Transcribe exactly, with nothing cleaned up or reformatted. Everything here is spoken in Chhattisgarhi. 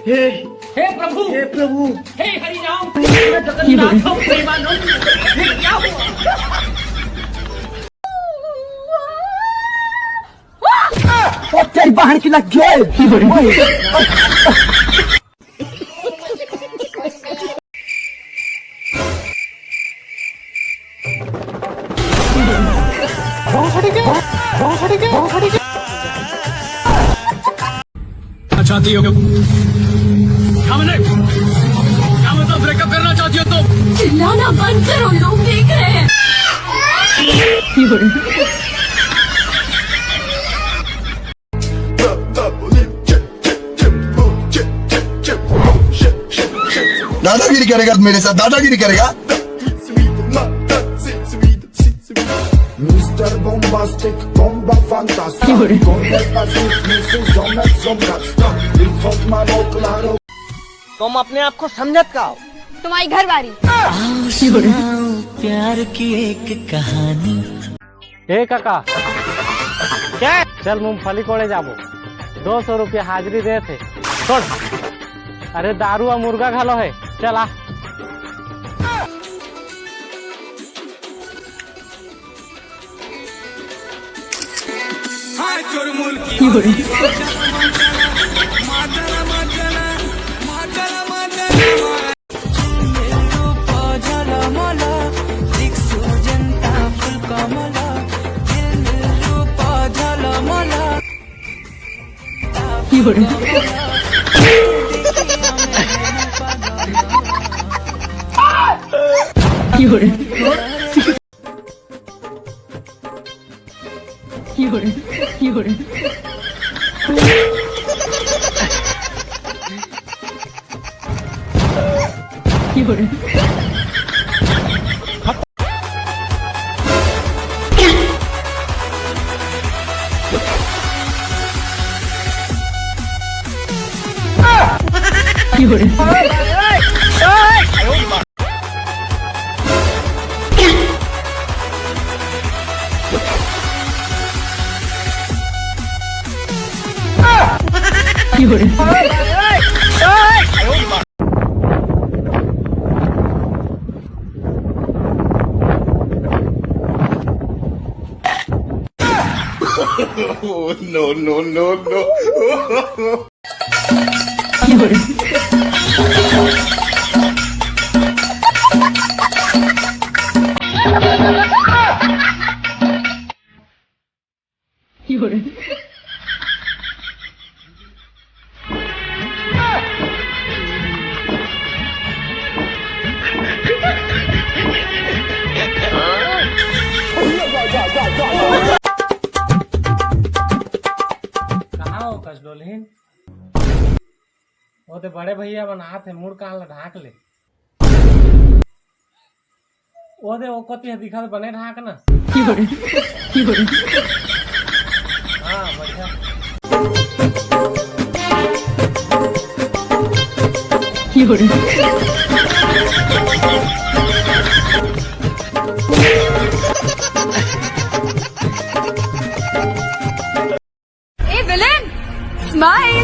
हे, हे प्रभु, हे प्रभु, हे हरि राम, हे जगन्नाथ प्रेमानंद, ये क्या हुआ? ओ तेरी बहन की लग गई। चाहती हो? क्या मैंने, क्या मतलब ब्रेकअप करना चाहती हो तुम? चिल्लाना बंद करो, लोग देख रहे हैं। दादागिरी करेगा मेरे साथ, दादागिरी करेगा। Mister Bombastic, bomba fantastic. Con el paso me se zona zona. Stop, il faut ma claro. तुम अपने आप को समझत का हो? तुम्हारी घर वाली। आओ सुनाओ प्यार की एक कहानी। ए काका, क्या? चल मूंगफली कोड़े जाबो, दो सौ रुपया हाजिरी दे थे। छोड़। अरे दारू और मुर्गा घलो है, चल आ। No, no, no, no. कहाँ हो कसडोलहीन? वो ते बड़े भैया मन आत हे, मुड़ कान ला ढांक ले। वो दे, वो कोती हे, दिखा दे, बने ढांक ना। हाँ, बढ़िया। A villain, smile.